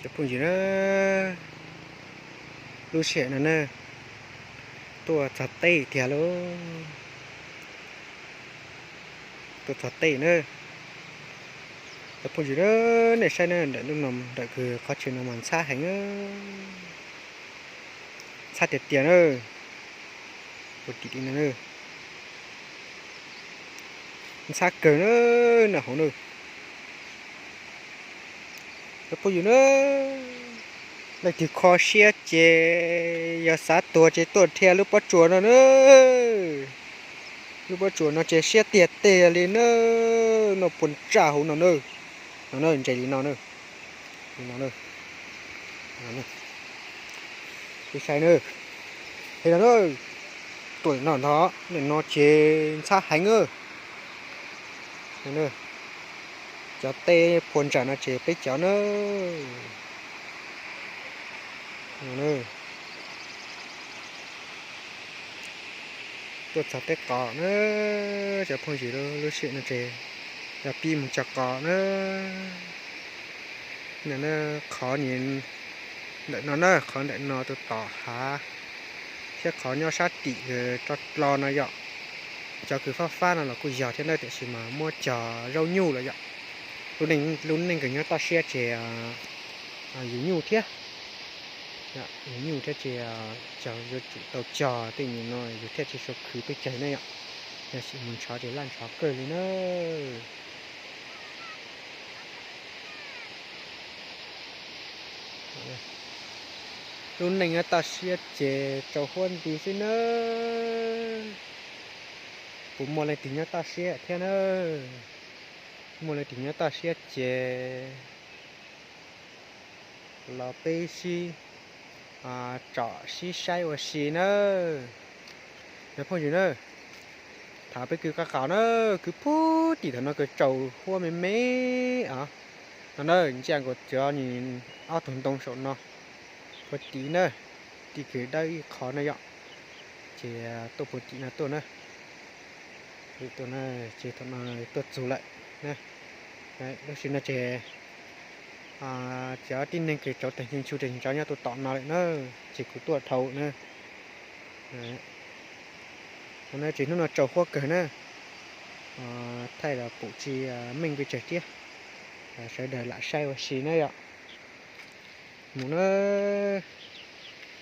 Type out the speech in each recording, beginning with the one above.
Cov phooj ywg na, lub sij hawm no na, tuaj txog teb tiag lauj, tuaj txog teb na. Cov phooj ywg na, nej saib na, ntawm lub no, ntawm kws qhov chaw no mas ntxhab heev, ntxhab tiag tiag na, puag tim no na, ntxhab kawg na, nyob hauv na. Cov phooj ywg na, leej twg kho siab ces yog xav tuag ces tuaj dhia lub pob tsuas no na. Lub pob tsuas no ces siab tiag tiag li na, noj puas ntsaj hauv no na. No na, ntses li no na, li no na. Peb saib na, no na, tuaj no ntag, no ces ntxhab heev na. Cov teb puag nram no ces peb cov na. Tuaj txog teb qos na, cov phooj ywg, lub sij hawm no ces yog pib mus tso qos na. No na, qhov ntawm no na, qhov ntawm no tus tom hav thiab qhov nyob sab tim tso dlo no yom. Cov kws fab fab no los kuj yog thiab na, tiam sis mas muab cog zaub nyuj lawm yom. Lub neej kws nyob toj siab ces yus nyuj thiab, yus nyuj thiab ces cog, yuav tsum tau cog tej nyuag no yus thiaj tsis sau khwv peb cag na yom. Yog tsis mus ntshov ces laj ntshov kawg li na. Lub neej nyob toj siab ces tsaus huab nti xwb na. Puas muaj leej twg nyob toj siab thiab na? Muaj leej twg nyob toj siab ces los peb sib tsom sib saib ua si na. Cov phooj ywg na, thaum peb kwv qos na, kwv puag tim thaum no kws tsaus huab me me os. No na, ntsia nkaus cov ob tug ntoo saum no puag tim na, tim kws dawb ib qho na yom. Ces tuaj puag tim no tuaj na, tuaj na, ces thaum no tuaj txug lawm na. Lub sij hawm no ces cov tib neeg kws rauv tag nrho ntshua tag nrho nyob tuaj tom no lawm na, ces kuv tuaj dhau na. No ces hnub no tsaus huab kawg na, thaij los pum tsis meej pes tsawg thiab, sawv daws lam saib ua si na yom. Mus na,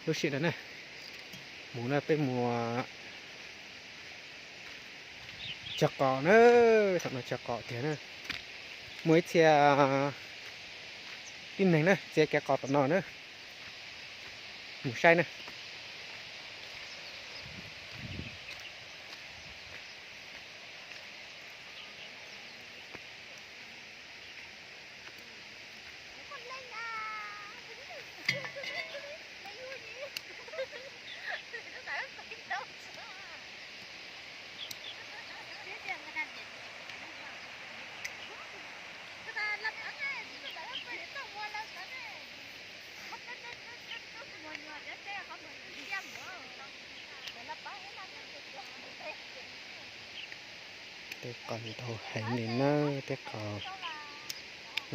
lub sij hawm no na, mus na, peb mus cog qos na, thaum no cog qos tiag na. Muaj ib txhia tib neeg na txiav kev qos tom no na, mus saib na. Tej qos ntau heev li na, tej qos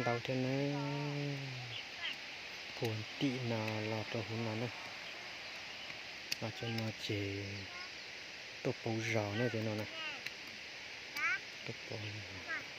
ntau thiab na. Puag tim no los rau hauv no na, los rau no ces tuaj pauv zos na, cov no na, tuaj pauv zos.